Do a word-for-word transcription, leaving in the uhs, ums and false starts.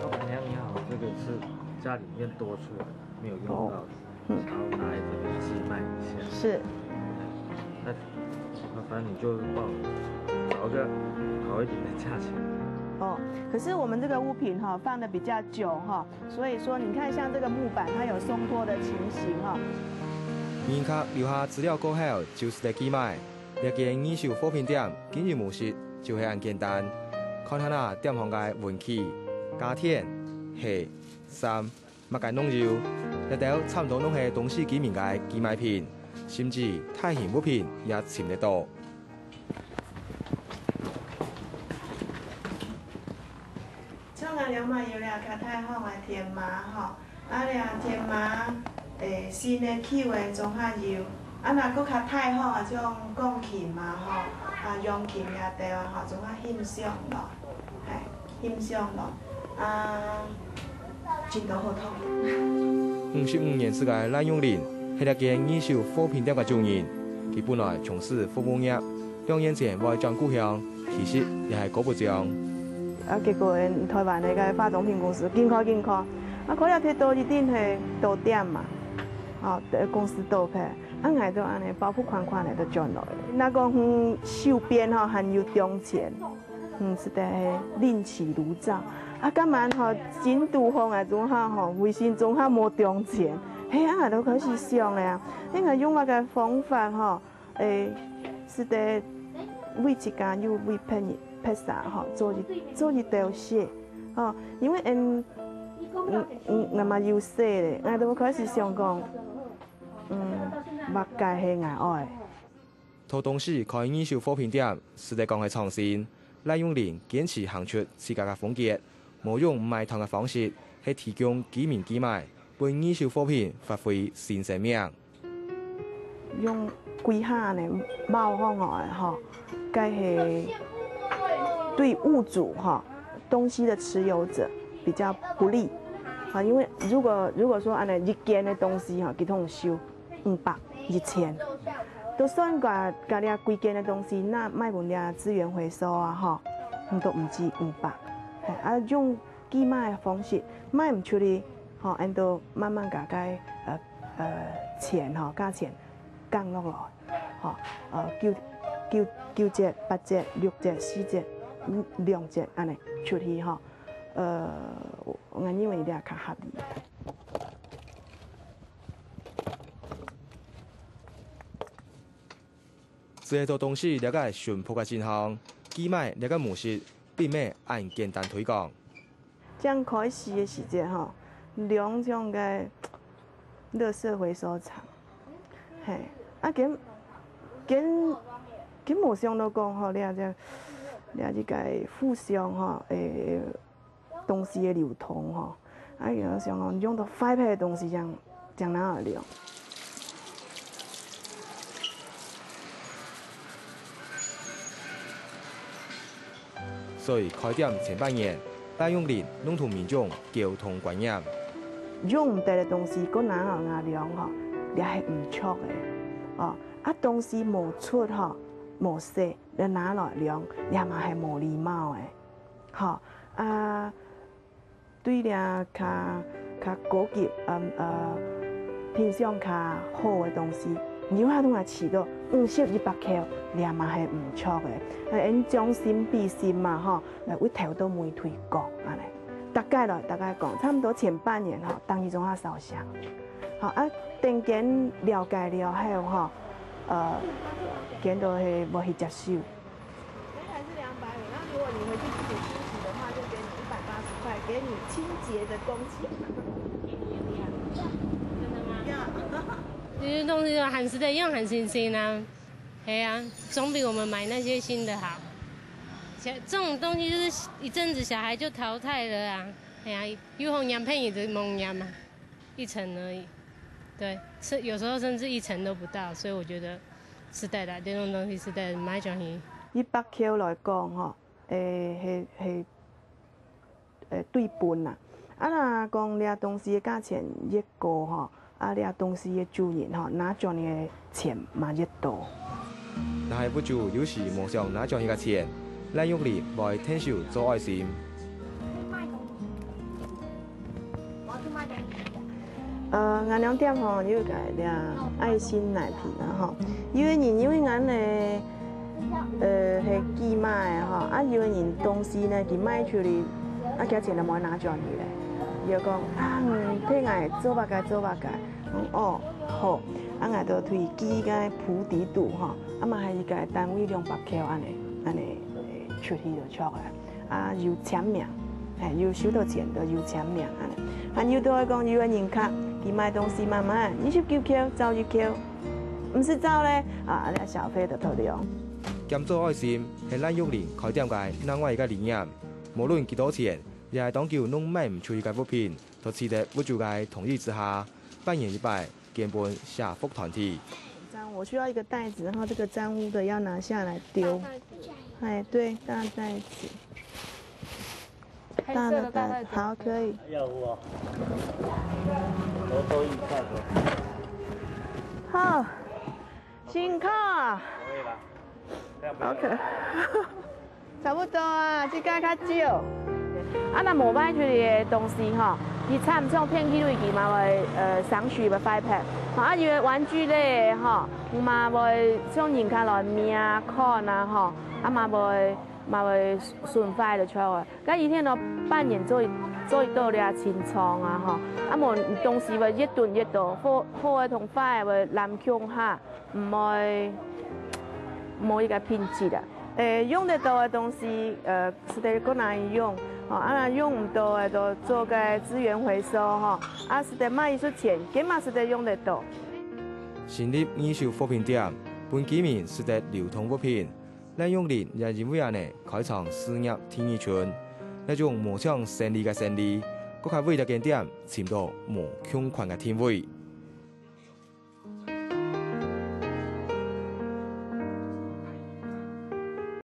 老板娘你好，这个是家里面多出来的，没有用到的，嗯想要拿来这边寄卖一下。是。那麻烦你就帮我找一个好一点的价钱。哦，可是我们这个物品哈放的比较久哈，所以说你看像这个木板，它有松脱的情形哈。人客留下资料过后，就使得寄卖。這間二手貨品店經營模式就係恁簡單，看下那店項个文具、家電、鞋、衫，麼个攏有。這兜差毋多攏係東勢居民个寄賣品，甚至大型物品也尋得到。 像𠊎兜嘛有這較大項个電馬吼，啊這電馬，誒，新个舊个總下有，啊若閣較大項啊，像鋼琴嘛吼，啊揚琴這兜啊吼，總下欣賞咯，係，欣賞咯，啊，真多好聽。五十五年歲个賴永林係這間二手貨品店个主人，佢本來從事服務業， 兩年前會轉故鄉，其實也係過不將。啊，結果𠊎台灣个該化妝品公司緊開緊開，啊，開了忒多一定係倒店嘛，吼，公司倒閉，啊，𠊎就恁呢包袱款款个就轉來。若講嗯手邊吼還有中錢，嗯，實在係另起爐灶。啊，今晚吼真堵好𠊎總下吼，微信總下無中錢，係啊，𠊎就開始想了啊，應該用麼个方法吼， 誒，使得為自家又為別人、別儕吼，做一做一兜事吼，因為嗯嗯嗯，𠊎嘛有細咧，𠊎都開始想講，嗯，麼个係𠊎愛。頭當時開二手貨品店，實在講係創新。賴永林堅持行出自家个風格，無用賣糖个方式，係提供居民寄賣，分二手貨品發揮新生命。 用幾下呢包好來吼，該係對屋主吼東西的持有者比較不利啊，因為如果如果說恁呢一件的東西吼，佢通常收五百、一千，就算甲甲這幾件的東西，那賣分這資源回收啊吼，嗯，都毋止五百，嘿啊用寄賣的方式賣毋出去，吼，恁都慢慢甲該呃。 呃錢吼，價錢降落來，吼，呃九九九折、八折、六折、四折、兩折恁呢出去吼，呃，𠊎認為這較合理。 只係做東西了解淳樸个情況，寄賣這個模式並無恁簡單推廣。 正開始个時節吼，兩種个垃圾回收場，嘿，啊，根根根無想到講吼，這這這一個互相吼，誒，東西个流通吼，啊，有人想講用到壞忒个東西，這樣這樣拿來用。 所以開店前半年，賴永林攏同民眾溝通觀念。用毋得个東西，過拿好拿量吼，這係毋著个。哦，啊，東西無出吼，無洗，你拿來量，這嘛係無禮貌个。吼，啊， 對這較較高級，嗯呃，品相較好个東西，你有法度來試到五十、一百箍，這嘛係毋著个。呃，𫣆將心比心嘛吼，來為頭到尾推廣恁呢。大概來大概講，差毋多前半年吼，當然總較少想。好啊，等間了解了後吼，呃，見到係無去接受。 人還是兩百五，那如果你回去自己清洗的話，就給你一百八十塊，給你清潔的工錢。真的吗？有些东西就很值得用，很新鲜啊。哎呀，总比我们买那些新的好。小这种东西就是一阵子小孩就淘汰了啊。哎呀，又红娘配你的蒙娘嘛，一层而已。对，是有时候甚至一层都不到，所以我觉得是带来这种东西是带来买转去。一百箍來講吼， 誒，係係誒對本啦。啊若講這東西个價錢越高吼，啊這東西个主人吼，拿轉个錢嘛越多。但係屋主有時無想拿轉去个錢，賴玉玲會𢯭手做愛心。 呃，𠊎兩店吼有一個這愛心奶瓶啊吼，有个人因為𠊎呢，呃，係寄賣个吼，啊有个人東西呢，佢賣出去，啊價錢就無拿轉去咧。佢就講啊，嗯，替𠊎做麼个做麼个，嗯，哦，好，啊𠊎就對寄个簿底肚吼，啊嘛係一個單位兩百箍恁呢，恁呢，呃，出去就著啊。 啊，有簽名，係，有收到錢就有簽名恁呢。還有就係講有个人客，佢買東西慢慢，二十九箍，找一箍，毋使找咧，啊，恁呢小費就透了。兼做愛心係賴玉玲開店个另外一個理念，無論幾多錢，也係當久攏賣毋出去个物品，都取得屋主个同意之下，半年一擺， 捐分社福團體。這樣我需要一個袋子，然後這個髒污的要拿下來丟。大袋子。哎，對，大袋子。黑色的大袋子。大的袋，好，可以。要我，我都一袋子。好，辛苦啊。不會啦，不要，不要。OK。 差不多啊，這個較少。啊，若無賣出去个東西吼，佢參像電器類佢嘛會，呃，省水會壞忒。吼，啊，有个玩具類个吼，嘛會像人客來摸啊、看啊吼，啊嘛會，嘛會損壞了出來。該一天咯，半年做一，做一到這清倉啊吼，啊無東西會越囤越多，好，好个同壞个會濫共下。 毋會，無一個品質啊。誒，用得到个東西，呃，實在過拿去用，吼，啊，若用毋到个，就做個資源回收，吼，啊，實在賣一息錢，該嘛實在用得到。成立二手貨品店，分居民使得流通物品，賴玉玲也因為恁呢開創事業第二春。這種無像生理个生理，閣較為這間店尋到無共款个定位。